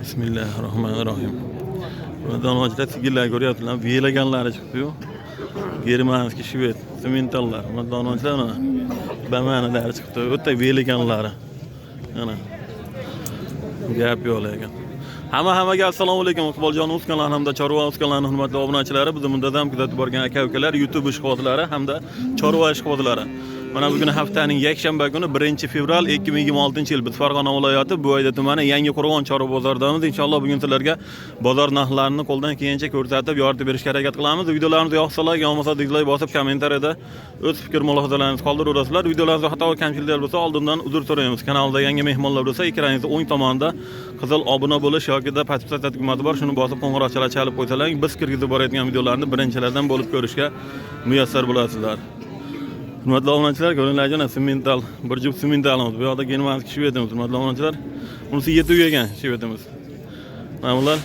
Bismillahirrohmanirrohim. Hurmatli sigirlar ko'ryapsizlar, biylaganlari chiqdi-yu. Germanskiy shved, sementallar. Hurmatli obunachilar, mana bamanilari chiqdi. O'ta biylaganlari. Mana. Gap yo'q lekin. Hammaga assalomu alaykum. Iqboljon Uz kanali hamda Chorva Uz kanalining hurmatli obunachilari, bizni muntazam kuzatib borgan aka-ukalar, YouTube ishqibozlari hamda chorva ishqibozlari. Mana bugun haftaning yakshanba kuni 1-fevral 2026-yil biz Farg'ona viloyati Buvayda tumani Yangi Qo'rg'on chorva bozoridamiz. Inshaalloh bugun sizlarga bozor narxlarini qo'ldan kelgancha ko'rsatib, yoritib berishga harakat qilamiz. Videolarimiz yoqsa like, yoqmasa dislike bosib, kommentariyada o'z fikr mulohazalaringizni qoldiraverasizlar. Videolarimizda xato va kamchiliklar bo'lsa, oldindan uzr so'raymiz. Kanalda yangi mehmonlar bo'lsa, ekraningizni o'ng tomonida qizil obuna bo'lish yoki подписаться tugmasi bor. Shuni bosib qo'ng'iroqchalar chalib qo'ysalar, biz kirgizib borayotgan videolarni birinchilardan bo'lib ko'rishga muyassar bo'lasizlar. Hurmatli obunachilar, ko'ringlar, semental, bir juft sementalimiz. Bu yoqda germanskiy shvedimiz, hurmatli obunachilar. Bunisi 7 ekan shvedimiz. Mana bular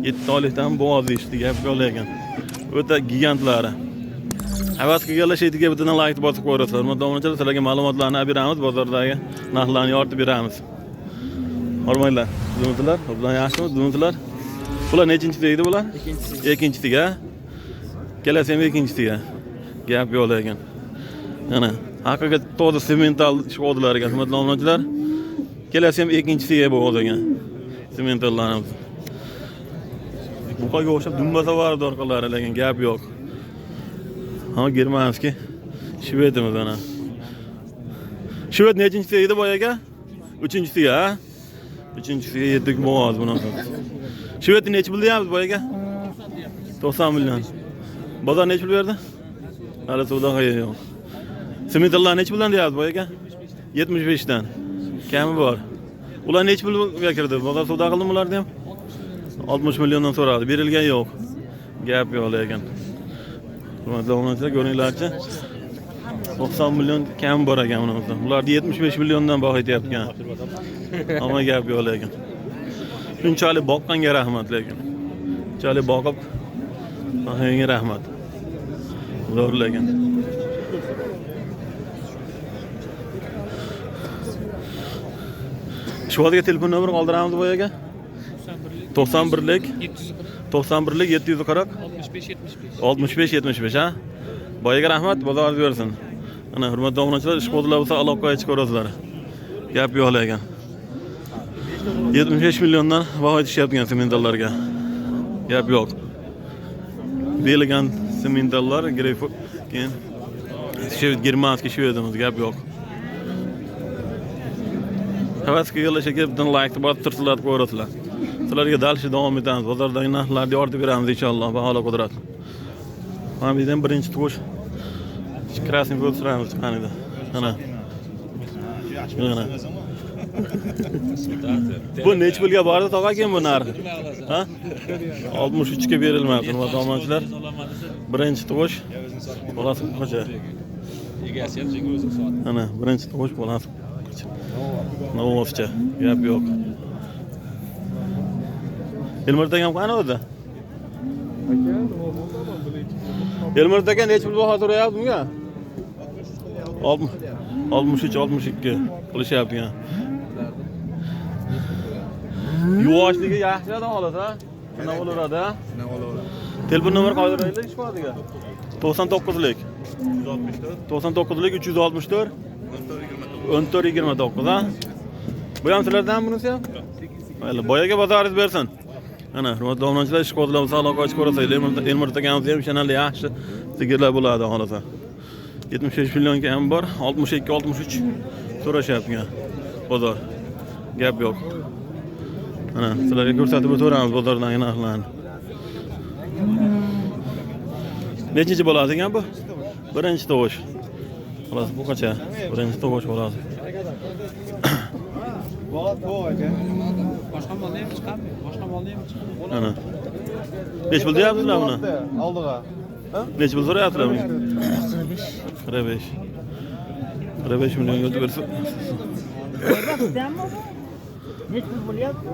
7 oylikdan bo'g'oz eshitdi, gap yo'q ekan. O'ta gigantlari. Havas qilganlar shetiga bittadan like bosib qo'yasizlar. Hurmatli obunachilar, sizlarga ma'lumotlarni olib beramiz, bozordagi narxlarni yoritib beramiz. Hormanglar. Dumutlar, bular yaxshimi? Dumutlar. Bular nechinchisi edi bular? Ikkinchisi. Ikkinchisiga. Kelasi ham ikkinchisiga. Gap yo'q lekin. Mana haqiqat toza semental ishqibozlar ekan, hurmatli obunachilar. Kelasi ham ikkinchisiga bo'g'oz ekan. Sementallarimiz. Buqaga o'xshab dumbasa bor orqalari, lekin gap yo'q. Ha, germanskiy shvedimiz ana. Shved nechinchisi edi boy aka? Uchinchisiga, ha? Uchinchisiga yetdik bo'g'oz bunaqa. Shvedni nechi pul deyapmiz boy aka? 90 million. Bozor nechi pul berdi? Hali savdo qilgan yo'q. Sementallar nechi puldan deyapsiz boy aka? 75 dan. Kami bor. Ular nechi pulga kirdi? Bozor savdo qildimi ularni ham? 60 milliondan so'radi. Berilgan yo'q. Gap yo'q lekin. Hurmatli obunachilar, ko'ringlarchi. 90 million kam bor ekan uni. Ularni 75 milliondan baho aytyapti ekan. Ammo gap yo'q lekin. Shunchalik boqqanga rahmat lekin. Shunchalik boqib boqqanga rahmat. Zo'r lekin. Shu telefon nomer qoldiramiz bu yerga. 91lik 91lik 740 65 75. 65 75 ha. Boyaga rahmat, bozoringiz bersin. Ana hurmatli obunachilar, ishqibozlar bo'lsa aloqaga chiqaverasizlar. Gap yo'q lekin. 75 milliondan baho aytishyapti sementallarga. Gap yo'q. Belgan sementallar, greyf keyin shved germanskiy shvedimiz, gap yo'q. Havas qilganlar bitta like bosib tursinlar, qo'yasizlar. Sizlarga дальше davom etamiz. Bozordagi narxlarni yoritib beramiz inshaalloh, baholo qudrat. Mana bu yerdan birinchi tug'ish красный bo'lib turamiz chiqqan edi. Mana. Mana. Bu nechi pulga bordi tog'a keyin bu narxi? Ha? 63 ga berilmadi, hurmatli obunachilar. Birinchi tug'ish bolasi qocha. Egasi ham senga o'zing sotdi. Mana birinchi tug'ish bolasi qocha. Novvoscha, gap yo'q. Elmurt akam qani o'zi? Elmurt aka nechi pul baho so'rayapti bunga? 63 62 qilishyapti ekan. Yuvoshligi yaxshi edi xolos, ha? Shundan bo'laveradi, ha? Telefon nomer qoldiraylik ishxonasiga. 99lik 99lik 364 14 29, ha? Bu ham sizlardan, bunisi ham? Mayli, boyaga bozoringiz bersin. Ana, hurmatli obunachilar, ishqibozlar bo'lsa aloqa ochib ko'rasizlar. Elmurt akamizda ham ishonarli yaxshi sigirlar bo'ladi xohlasa. 75 millionga ham bor, 62 63 so'rashyapti bozor. Gap yo'q. Mana sizlarga ko'rsatib o'taveramiz bozordagi narxlarni. Nechinchi bo'ladi ekan bu? Birinchi tug'ish. Xolos, bu qacha? Birinchi tug'ish bo'ladi. Boshqa molni ham chiqarmaydi. Boshqa molni ham chiqarmaydi. Mana. Nechi pul deyapsizlar buni? Oldiga. Nechi pul so'rayapsizlar buni? 45. 45 millionga o'tib bersa. Nechi pul bo'lyapti?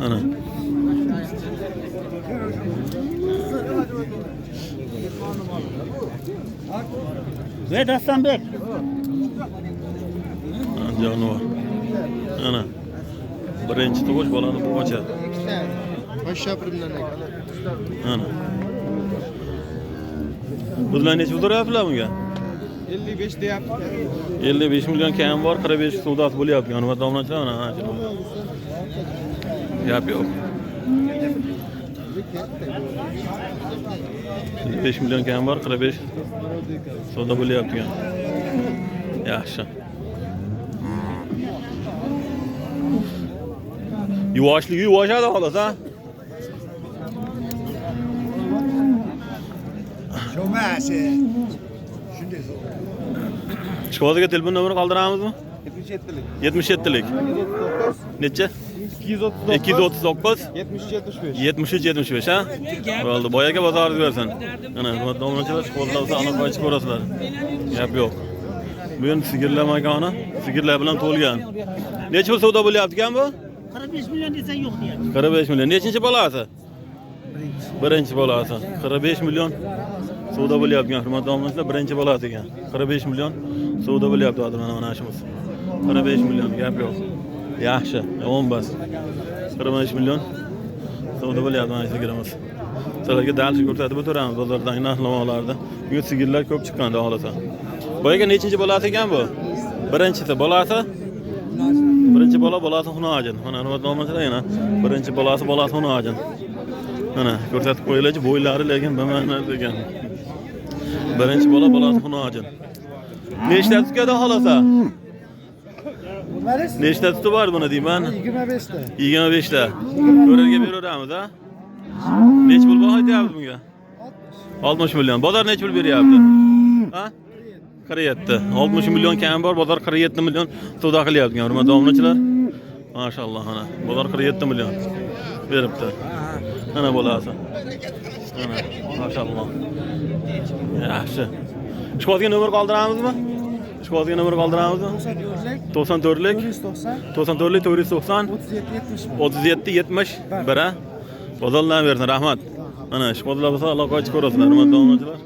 Ana. Ve Dastanbek. Jonivor. Birinchi tug'ish bolani buqacha. Hoşşapırımdan Ana. Bizlar necha pul so'rayaptilar bunga? 55 deyapti. 55 million kam bor, 45 savdosi bo'lyapti. Hurmatli obunachilar, mana ana shu. Gap yo'q. 55 million kam bor, 45 savdo bo'lyapti. Yaxshi. Yuvoshligi yuvoshadi xolos, ha? Chiqoziga telefon nomerini qoldiramizmi? 77lik. 77lik. Necha? 239. 239 73 75. 73 75 ha? Bo'ldi. Boyaga bozoringiz bersin. Mana hurmatli obunachilar, chiqozilar bo'lsa aniq qo'yib ko'rasizlar. Gap yo'q. Bugun sigirlar makoni sigirlar bilan to'lgan. Necha pul savdo bo'lyapti ekan bu? 45 million desa yo'q deyapti. 45 million. Nechinchi bolasi? Birinchi bolasi. 45 million savdo bo'lyapti ekan, hurmatli obunachilar, birinchi bolasi ekan. 45 million savdo bo'lyapti hozir mana shimiz. 45 million, gap yo'q. Yaxshi, yomon bas. 45 million savdo bo'lyapti mana sigirimiz. Sizlarga dalchi ko'rsatib o'tiramiz bozordagi narx-navolarni. Bugun sigirlar ko'p chiqqan, xohlasa. Boyaga nechinchi bolasi ekan bu? Birinchisi bolasi. Birinchi bola bolasi Hunajin. Mana hurmatli obunachilar, yana birinchi bolasi bolasi Hunajin. Mana ko'rsatib qo'yilachi bo'ylari lekin bima'no degan. Birinchi bola bolasi Hunajin. Nechta sutga xohlasa? Nechta suti bor buni deyman? 25'te. 25 ta. Ko'rarga beraveramiz, ha? Necha pul baho aytyapti bunga? 60 million. Bozor necha pul beryapti? Ha? 47. 60 million kam bor, bozor 47 million savdo qilyapti, hurmatli obunachilar. Maşalloh, ana. Bozor 47 million beribdi. Ana bolasi. Ana, maşalloh. Yaxshi. Chiqadigan nomer qoldiramizmi? Chiqadigan nomer qoldiramizmi? 94lik 94lik 490 37 71 ha? Bozorlarni bersin, rahmat. Mana ishqibozlar bo'lsa aloqa ochib ko'rasizlar, hurmatli obunachilar.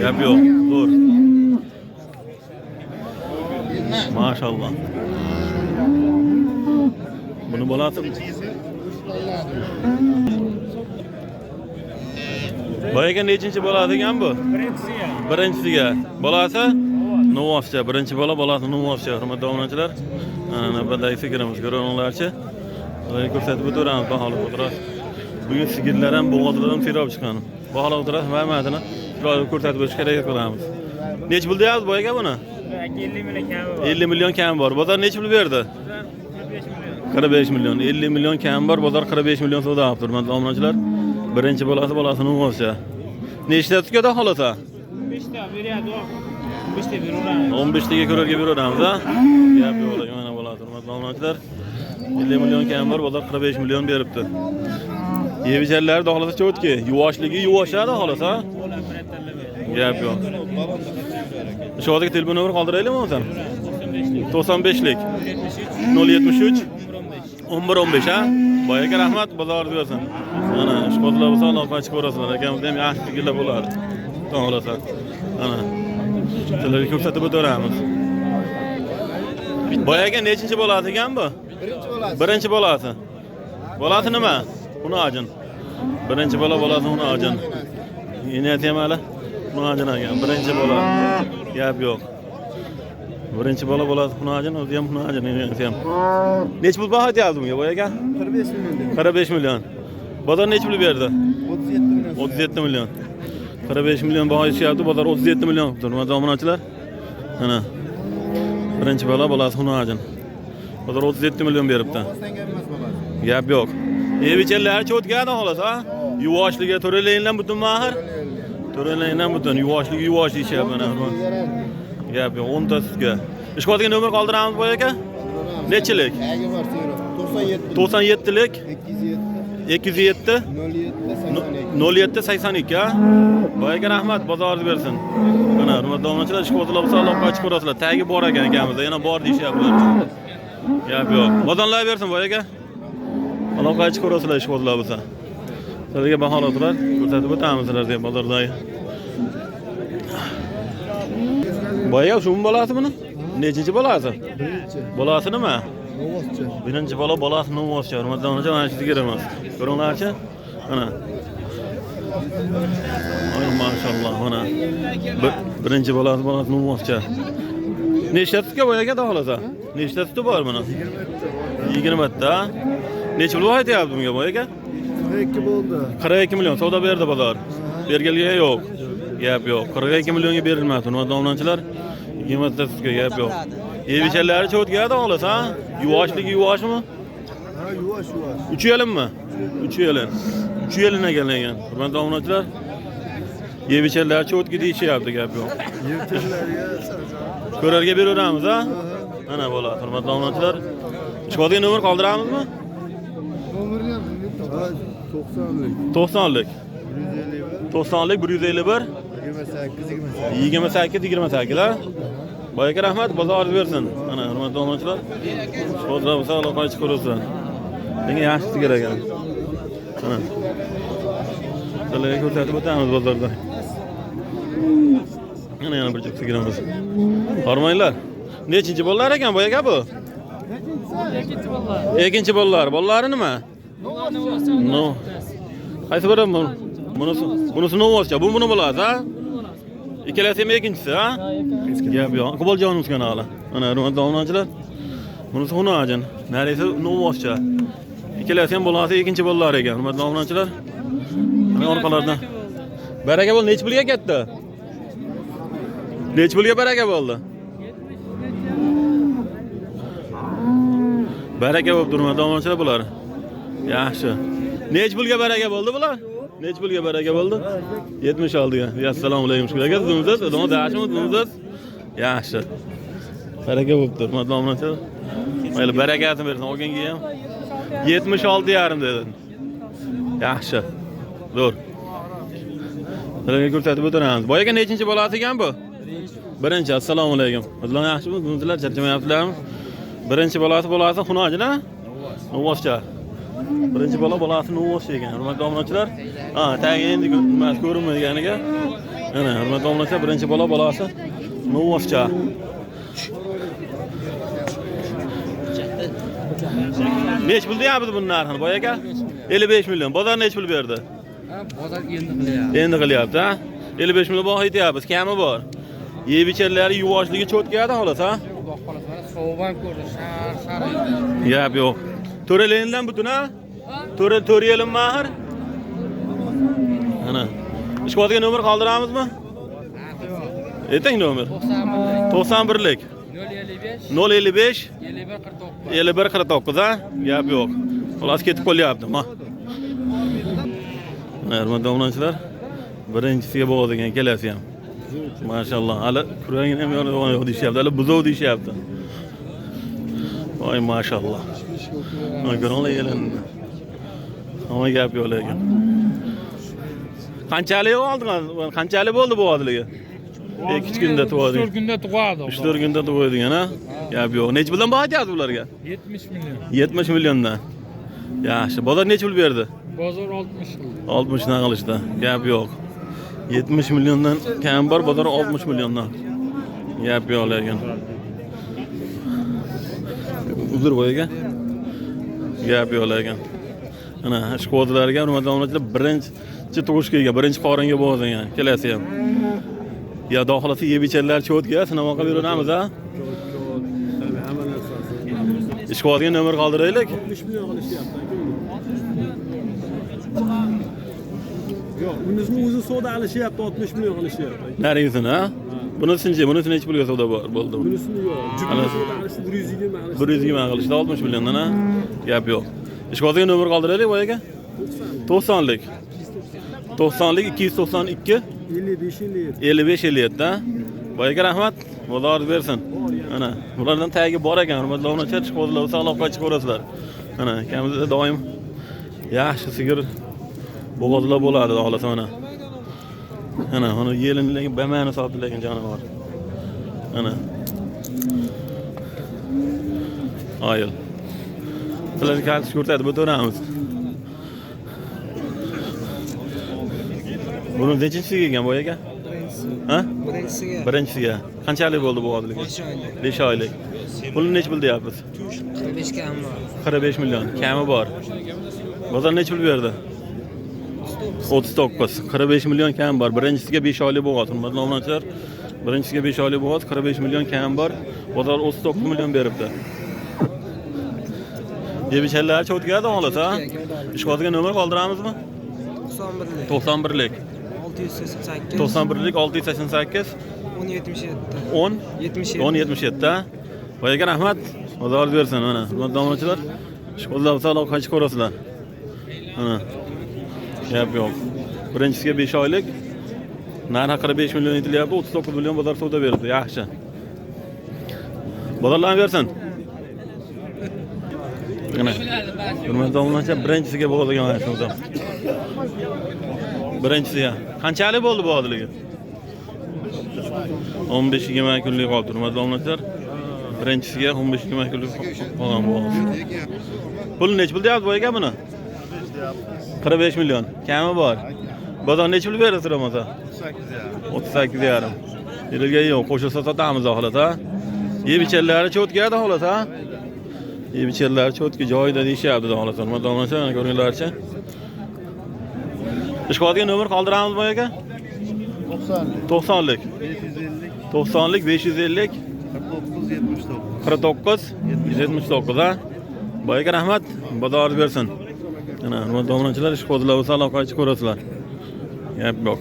Gap yo'q, zo'r. Maşalloh. Buni bolasi Boyaga nechinchi bolasi ekan bu? Birinchisiga. Birinchisiga. Bolasi Nuvofcha, birinchi bola bolasi Nuvofcha, hurmatli obunachilar. Mana navbatdagi sigirimiz ko'ringlarchi. Ularga ko'rsatib o'tiramiz baholi o'tiradi. Bugun sigirlar ham, bo'g'ozlar ham serob chiqqan. Baholi o'tiradi, hammasini chiroyli ko'rsatib o'tishga harakat qilamiz. Necha pul deyapsiz boyaga buni? 50 million kami bor. 50 million kam bor. Bozor necha pul berdi? 45 million. 45 million. 50 million kam bor, bozor 45 million savdo qilibdi, hurmatli obunachilar. Birinchi bolasi bolasi Nuvofcha. Nechta sutga xohlasa? 5 ta beryapti. 5 ta beraveramiz. 15 taga ko'rarga beraveramiz, ha? Gap yo'q, mana bo'ladi, hurmatli obunachilar. 50 million kam bor, bozor 45 million beribdi. Yeb icharlari xohlasa cho'tki, yuvoshligi yuvoshadi xohlasa, ha? Gap yo'q. Shu odamga telefon nomeri qoldiraylikmi o'zim? 95lik 073 11 15 ha? Boyaga rahmat, bozoringiz bersin. Mana ishqibozlar bo'lsa aloqa ochib ko'rasizlar. Akamizda ham yaxshi fikrlar bo'ladi. Xudo xohlasa. Mana sizlarga ko'rsatib o'tiramiz. Boyaga nechinchi bolasi ekan bu? Birinchi bolasi. Birinchi bolasi. Bolasi nima? Hunajin. Birinchi bola bolasi Hunajin. Enasi ham hali Hunajin ekan. Birinchi bola. Gap yo'q. Birinchi bola bolasi Hunajin, o'zi ham Hunajin, enasi ham. Necha pul baho aytyapti bunga boyaga? 45 milyon dedi. 45 million. Bozor necha pul berdi? 37 milyon. 37 million. 45 million baho aytishyapti, bozor 37 million qilibdi. Hurmatli obunachilar. Mana. Birinchi bola bolasi Hunajin. Bozor 37 million beribdi. Senga emas bolasi. Gap yo'q. Yeb icharlari cho'tgan xolos, ha? Yuvoshligi to'ralayindan butun mahir. To'ralayindan butun yuvoshligi yuvosh deyishyapti mana. Gap yo'q, 10 ta sutga. Ishqibozga nomer qoldiramiz boy aka? Nechilik? Agi bor so'roq. 97. 97lik 207 207 07 82. 07 82 ha? Boy aka rahmat, bozoringiz bersin. Mana hurmatli obunachilar, ishqibozlar bo'lsa aloqa ochib ko'rasizlar. Tagi bor ekan akamizda, yana bor deyishyaptilar. Gap yo'q. Bozorlar bersin boy aka. Aloqa ochib ko'rasizlar ishqibozlar bo'lsa. Sizlarga baholar turar, ko'rsatib o'tamiz sizlarga bozordagi. Boya shu bolasi buni? Nechinchi bolasi? Birinchi. Bolasi nima? Novvoscha. Birinchi bola bolasi novvoscha. Hurmatli onajon, mana shu sigir emas. Ko'ringlarchi. Mana. Oy mashalloh, mana. Birinchi bolasi bolasi novvoscha. Nechta sutga boy aka xohlasa? Nechta suti bor buni? 20 ta. Necha pul aytyapti bunga boy aka? 42 bo'ldi. 42 million savdo berdi bozor. Berganga yo'q. Gap yo'q. 42 millionga berilmadi. Hurmatli obunachilar, 20 ta sutga gap yo'q. Yeb-ichanlari cho'tga xohlasa, ha? Yuvoshligi yuvoshmi? Ha, yuvosh, yuvosh. 3 yelinmi? 3 yelin. 3 yelin ekan lekin. Hurmatli obunachilar, yeb-ichanlari cho'tga deyishyapti, gap yo'q. Yevchanlarga Ko'rarga beraveramiz, ha? Mana bola, hurmatli obunachilar. Ishqibozga nomer qoldiramizmi? Nomerni ham Ha, 90lik. 90lik. 151. 90lik 151 28 28. 28 28 ha? Boy aka rahmat, bozor bersin. Mana hurmatli obunachilar. Ishqibozlar bo'lsa aloqaga chiqaversin. Lekin yaxshi sigir ekan. Mana. Sizlarga ko'rsatib o'tamiz bozorda. Mana yana bir juft sigirimiz. Hormanglar. Nechinchi bolalar ekan boy aka bu? Ikkinchi bolalar. Ikkinchi bolalar. Bolalari nima? No. Qaysi biri bu? Bunisi novvoscha. Bu buni bo'ladi, ha? Ikkalasi ham ikkinchisi, ha? Gap yo'q. Iqboljonimiz kanali. Mana hurmatli obunachilar. Bunisi Hunajin, narisi novvoscha. Ikkalasi ham bolasi ikkinchi bolalar ekan, hurmatli obunachilar. Mana orqalardan. Baraka bo'ldi, necha pulga ketdi? Necha pulga baraka bo'ldi? Baraka bo'lib hurmatli obunachilar bular. Yaxshi. Necha pulga baraka bo'ldi bular? Necha pulga baraka bo'ldi? 76 ga. Assalomu alaykum. Shukur aka, dumsiz, odam yaxshimi, dumsiz? Yaxshi. Baraka bo'libdi, hurmatli obunachilar. Mayli, barakasini bersin, olganga ham 76,5 dedi. Yaxshi. Zo'r. Sizlarga ko'rsatib o'tiramiz. Boy aka nechinchi bolasi ekan bu? Birinchi. Assalomu alaykum. O'zlar yaxshimi? Dumsizlar, charchamayapsizlarmi? Birinchi bolasi bolasi Hunojin, ha? Novvoscha. Birinchi bola bolasi novvoscha ekan. Hurmatli obunachilar. Ha, tagi endi nimasi ko'rinmaganiga. Mana hurmatli obunachilar, birinchi bola bolasi novvoscha. Necha pul deyapmiz buni narxini, boy aka? 55 million. Bozor necha pul berdi? Bozor endi qilyapti. Endi qilyapti, ha? 55 million baho aytyapmiz, kami bor. Yeb ichanlari yuvoshligi cho'tkada xolos, ha? Xudo xohlasa mana sovuq ham ko'rdi, shar shar. Gap yo'q. To'ralendan butun, ha? To'ra to'ra yelim mahir. Ana. Ishqibozga nomer qoldiramizmi? Ayting nomer. 91lik 055 055 51 49. 51 49, ha? Gap yo'q. Xolos ketib qolyapti, ma. Mana hurmatli obunachilar, birinchisiga bo'g'adigan kelasi ham. Mashalloh, hali kuragini ham yo'q deyishyapti, hali buzov deyishyapti. Voy mashalloh. Mana ko'ringlar yelinni. Hamma gap yo'q lekin. Qanchalik oldi? Qanchalik bo'ldi bu odligi? 2 kunda tug'adi. 3-4 kunda tug'adi. 3-4 kunda tug'adigan, ha? Gap yo'q. Necha puldan baho aytyapti bularga? 70 million. 70 milliondan. Yaxshi. Bozor necha pul berdi? Bozor 60 qildi. 60 dan qilishdi. Gap yo'q. 70 milliondan kam bor, bozor 60 milliondan. Gap yo'q lekin. Uzr boyga. Gap yo'q lekin. Mana ishqibozlarga hurmatli obunachilar, birinchi tug'ishga ega, birinchi qoringa bo'g'izgan kelasi ham. Ya xohlasa yeb ichanlar cho'tga sinab qilib yuraveramiz, ha? Hamma narsasi. Ishqibozga nomer qoldiraylik. 60 million qilishyapti aka uni. Yo'q, unisini o'zi savdo alishyapti, 60 million qilishyapti. Narigisini, ha? Bunisi, bunisi necha pulga savdo bor bo'ldi? Bunisini yo'q. Ana. Jupini savdo qilishdi 120 qilishdi. 120 qilishdi 60 milliondan, ha? Gap yo'q. Ishqibozga nomer qoldiraylik, boy aka. 90lik. 90lik 292 55 57. 55 57, ha? Boy aka rahmat. Bozor bersin. Mana bulardan tagi bor ekan, hurmatli obunachilar, ishqibozlar bo'lsa aloqaga chiqaverasizlar. Mana akamizda doim yaxshi sigir bo'g'ozlar bo'ladi, xohlasa mana. Mana uni yelinligi bamani sotilagan jonivor. Mana. Ayil. Sizlarga kartochka ko'rsatib o'tiramiz. Buni nechinchisiga ekan boy aka? Ha? Birinchisiga. Birinchisiga. Qanchalik bo'ldi bo'g'ozligi? 5 oylik. Pulni necha pul deyapmiz? 45 kam bor. 45 million. Kami bor. Bozor necha pul berdi? 39. 45 million kam bor. Birinchisiga 5 oylik bo'g'oz. Hurmatli obunachilar, birinchisiga 5 oylik bo'g'oz, 45 million kam bor. Bozor 39 million beribdi. Yebichallar cho'tkadi xolos, ha? Ishxonaga nomer qoldiramizmi? 91lik. 91lik. 688. 91lik 688 1077. 10 77. 10 77 ha. Boy aka, rahmat. Bozor bersin mana. Hurmatli obunachilar, ishxonalar aloqa ko'rasizlar. Mana. Gap yo'q. Birinchisiga 5 oylik. Narxi 45 million aytilyapti, 39 million bozor savdo berdi. Yaxshi. Bozorlarni bersin. Mana. Hurmatli obunachilar, birinchisiga bo'ladigan mana shu. Birinchisiga. Qanchalik bo'ldi bu odiligi? 15-20 kunlik qoldi, hurmatli obunachilar. Birinchisiga 15-20 kunlik qolgan bu. Pul necha pul deyapti bu aka buni? 45 million. Kami bor. Bozor necha pul beradi so'ramasa? 38 yarim. Berilgan yo'q, qo'shilsa sotamiz xolos, ha? Yeb ichanlari cho'tkada xolos, ha? Yeb ichanlari cho'tka joyida deyishyapti xolos. Hurmatli obunachilar, mana ko'ringlarchi. Ishxonaga nomer qoldiramiz bu aka? 90lik. 90lik. 550. 90lik 550 49 79. 49 79, ha? Boy aka, rahmat. Bozor bersin. Mana, hurmatli obunachilar, ishxonalar bo'lsa aloqachi ko'rasizlar. Gap yo'q.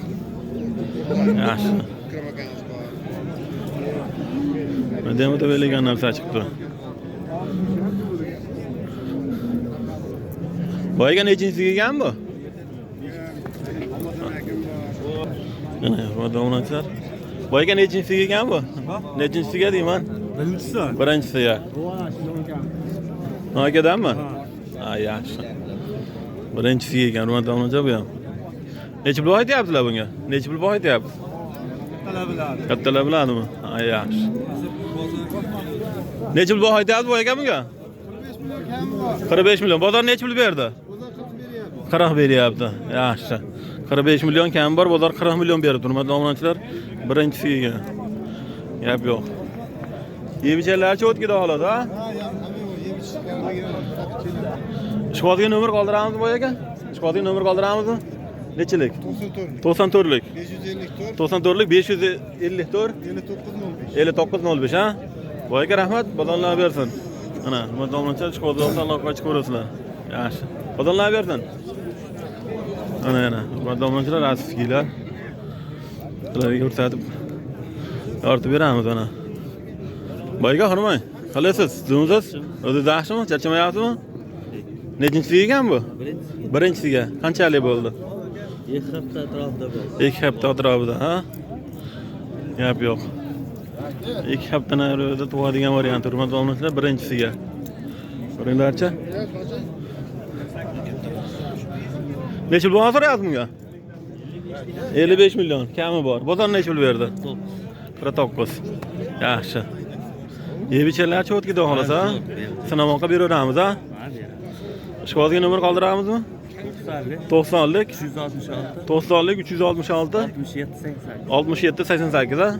Yaxshi. Mana bergan narsa chiqdi. Boy aka, nechinchisiga ekan bu? Mana, hurmatli obunachilar. Boy aka, nechinchisiga ekan bu? Nechinchisiga deyman? Birinchisi. Birinchisiga. Akadanmi? Ha, yaxshi. Birinchisiga ekan, hurmatli obunachilar, bu ham. Necha pul aytyaptilar bunga? Necha pul aytyapti? Kattalar biladimi? Ha, yaxshi. Necha pul aytyapti bu aka bunga? 45 million. Bozor necha pul berdi? 40 beryapti. Yaxshi. 45 million kam bor, bozor 40 million beribdi, hurmatli obunachilar. Birinchisiga ekan. Gap yo'q. Yeb ichanlar cho'tkida xolos, ha? Ishxonaga nomer qoldiramizmi boy aka? Ishxonaga nomer qoldiramizmi? Nechilik? 94lik. 94lik. 554. 94lik 554 59 05. 59 05, ha? Boy aka, rahmat, bozorlar bersin. Mana, hurmatli obunachilar, ishxonaga aloqachi ko'rasizlar. Yaxshi. Bozorlar bersin. Mana, yana, hurmatli obunachilar, asifkilar. Sizlarga ko'rsatib yoritib beramiz mana. Boy aka, hurmay. Qalaysiz? Tuzukmisiz? O'zingiz yaxshimi? Charchamayapsizmi? Nechinchisiga ekan bu? Birinchisiga. Qanchalik bo'ldi? 2 hafta atrofida bo'ldi. 2 hafta atrofida, ha? Gap yo'q. 2 hafta narida tug'adigan variant, hurmatli obunachilar, birinchisiga. Ko'ringlarchi. Necha pul so'rayapsiz bunga? 55 million, kami bor. Bozor necha pul berdi? 49. Yaxshi. Yeb ichanlar cho'tkida xolos, ha? Sinamoqqa beraveramiz, ha? Ishxonaga nomer qoldiramizmi? 90lik 366 90lik 366 67 88. 67 88, ha?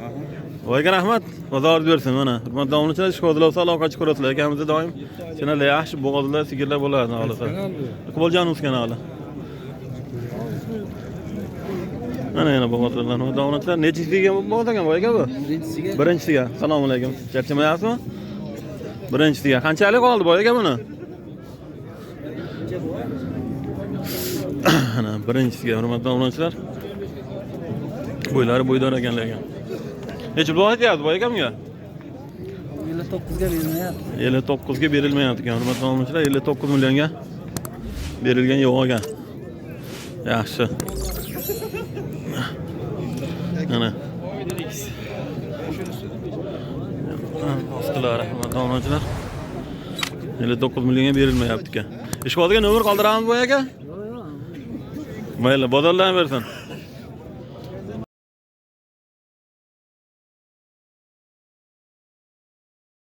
Voyga rahmat. Bozor bersin mana. Hurmatli obunachilar, ishxonalar bo'lsa aloqachi ko'rasizlar. Akamizda doim chinalar yaxshi bo'g'ozlar, sigirlar bo'ladi xohlasa. Iqboljon uz kanali. Mana yana bo'g'ozlardan, hurmatli obunachilar, nechinchisiga bo'g'oz ekan boy aka bu? Birinchisiga. Birinchisiga. Assalomu alaykum. Charchamayapsizmi? Birinchisiga. Qanchalik qoldi boy aka buni? Ana, birinchisiga, hurmatli obunachilar. Bo'ylari bo'ydor ekan lekin. Necha pul aytyapti boy aka bunga? 59 ga berilmayapti. 59 ga berilmayapti ekan, hurmatli obunachilar, 59 millionga berilgan yo'q ekan. Yaxshi. Mana. Ostilari, hurmatli obunachilar. 59 millionga berilmayapti ekan. Ishxonaga nomer qoldiramiz boy aka? Mayli, bozorlarni bersin.